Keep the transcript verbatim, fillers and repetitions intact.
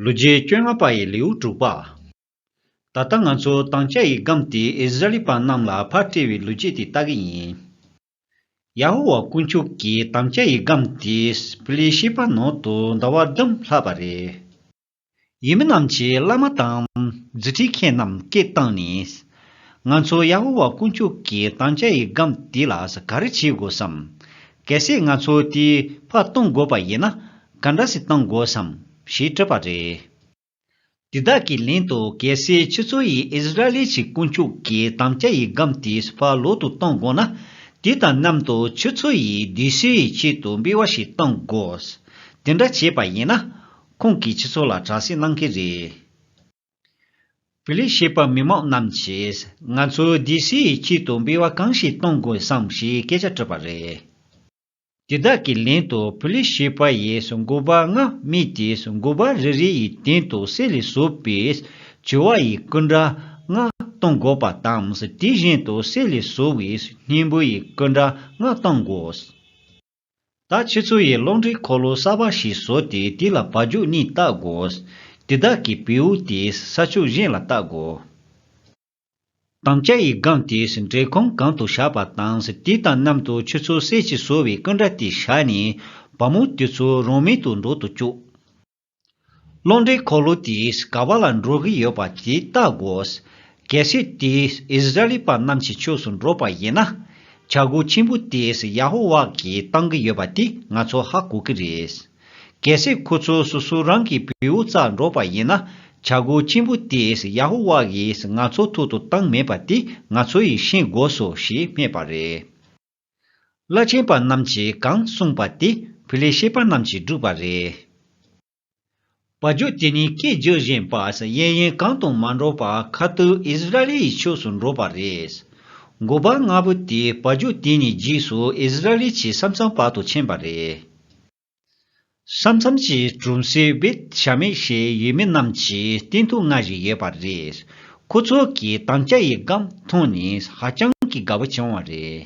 ལོ་རྒྱུས་བཅོ་ལྔ་པ་ཡི་ལེའུ་དྲུག་པ། ད་ལྟ་ང་ཚོ་དམ་བཅའ་ཡི་སྒམ་དེ་ཨིསི་ར་ཨེལ་པ་རྣམས་ལ་ཕར་སྤྲད་པའི་ལོ་རྒྱུས་དེ་ལྟ་གི་ཡིན། ཡ་ཧོ་ཝཱ་དཀོན་མཆོག་གིས་དམ་བཅའ་ཡི་སྒམ་དེ་ཕི་ལི་ཤི་པ་ནང་དུ་ཟླ་བ་བདུན་ལྷག་པ་རེད། ཡུལ་མི་རྣམས་ཀྱིས་བླ་མ་དང་རྫུ་འཕྲུལ་མཁན་རྣམས་སྐད་བཏང་ནས། ང་ཚོ་ཡ་ཧོ་ཝཱ་དཀོན་མཆོག་གི་དམ་བཅའ་ཡི་སྒམ་དེ་ལ་ག་རེ་བྱེད་དགོས་སམ། གལ་སྲིད་ང་ཚོ་དེ་ཕར་གཏོང་དགོས་པ་ཡིན་ན་ག་འདྲ་ཞིག་གཏོང་དགོས་སམ་ཞེས་དྲིས་པ་རེད། དེ་དག་གིས་ལན་དུ་གལ་སྲིད་ཁྱེད་ཚོ་ཡིས་ཨིསི་ར་ཨེལ་གྱི་དཀོན་མཆོག་གི་དམ་བཅའ་ཡི་སྒམ་དེ་ཕར་ལོག་ཏུ་གཏོང་དགོས་ན། དེ་དང་མཉམ་དུ་ཁྱེད་ཚོ་ཡིས་སྡེ་སྲིད་ཡི་ཆེད་དུ་འབུལ་བ་ཞིག་གཏོང་དགོས། དེ་འདྲ་བྱས་པ་ཡིན་ན། ཁོང་གིས་ཁྱེད་ཚོ་ལ་དྲག་སྐྱེད་གནང་གི་རེད། ཕི་ལི་ཤི་པ་མི་མང་རྣམས་ཀྱིས་ང་ཚོའི་སྡེ་སྲིད་ཡི་ཆེད་དུ་འབུལ་བ་གང་ཞིག་གཏོང་དགོས་སམ་ཞེས་སྐད་ཆ་དྲིས་པ་རེད། དེ་དག་གིས་ལན་དུ་ཕི་ལི་ཤི་པ་ཡིས་འགོ་པ་ལྔ་དམིགས་ཏེ་འགོ་པ་རེ་རེ་ཡི་སྟེང་དུ་གསེར་ལས་བཟོས་པའི་བྱི་བ་ཡི་སྐུ་འདྲ་ལྔ་གཏོང་དགོས་པ་དང་། དེ་བཞིན་དུ་གསེར་ལས་བཟོས་པའི་སྙིང་པོ་ཡི་སྐུ་འདྲ་ལྔ་གཏོང་དགོས། ད་ཁྱེད་ཚོ་ཡིས་གློག་འདྲེན་འཁོར་ལོ་གསར་པ་ཞིག་བཟོས་ཏེ་དེ་ལ་བ་ཕྱུགས་གཉིས་བཏགས་དགོས། དེ་དག་གི་བེའུ་དེ་ས་ཕྱོགས་གཞན་ལ་བཏགས་དགོས། དམ་བཅའ་ཡི་སྒམ་དེ་འབྲེལ་ཁང་གང་དུ་བཞག་པ་དང་། དེ་དང་མཉམ་དུ་ཁྱེད་ཚོ་གསེར་གྱིས་བཟོས་པའི་སྐུ་འདྲ་དེ་བཞག་ནས་བ་མོ་དེ་ཚོ་རང་མལ་དུ་འགྲོ་དུ་བཅུག་གློག་འདྲེན་འཁོར་ལོ་དེ་ག་པ་ལ་འགྲོ་གི་ཡོད་པ་དེ་བལྟ་དགོས། གལ་སྲིད་དེ་ཨིསི་ར་ཨེལ་པ་རྣམས་ཀྱི་ཕྱོགས་སུ་འགྲོ་པ་ཡིན་ན། བྱ་སྒོ་ཆེན་པོ་དེ་ཡ་ཧོ་ཝཱ་གིས་བཏང་གི་ཡོད་པ་དེ་ང་ཚོ་ཧ་གོ་གི་རེད། གལ་སྲིད་ཁོ་ཚོ་སོ་སོ་རང་གི་བེའུ་རྩར་འགྲོ་པ་ཡིན་ན། བྱ་སྒོ་ཆེན་པོ་དེ་ཡ་ཧོ་ཝཱ་གིས་ང་ཚོ་ཐོག་ཏུ་བཏང་མེད་པ་དེ་ང་ཚོ་ཡིས་ཤེས་དགོས་སོ་ཞེས་སྨྲས་པ་རེད། བླ་ཆེན་པ་རྣམས་ཀྱིས་གང་གསུངས་པ་དེ་ཕི་ལི་ཤི་པ་རྣམས་ཀྱིས་བསྒྲུབས་པ་རེད། བ་ཕྱུགས་དེ་ནི་སྐད་རྒྱག་བཞིན་པ་གཡས་གཡོན་གང་དུ་མ་འགྲོ་བར་ཁ་ཐུག་ཨིསི་ར་ཨེལ་ཡི་ཕྱོགས་སུ་འགྲོ་བ་རེད། འགོ་པ་ལྔ་པོ་དེ་བ་ཕྱུགས་དེ་ནི་རྗེས་སུ་ཨིསི་ར་ཨེལ་གྱི་ས་མཚམས་བར་དུ་ཕྱིན་པ་རེད། ས་མཚམས་ཀྱི་གྲོང་གསེབ་བེད་ཤ་མེད་ཞེས་ཡུལ་མི་རྣམས་ཀྱི་སྟེང་དུ་སྔར་བཞིན་ཡོད་པ་རེད། ཁོ་ཚོ་གིས་དམ་བཅའ་ཡི་སྒམ་མཐོང་ནས་ཧ་ཅང་གི་དགའ་པོ་བྱུང་བ་རེད།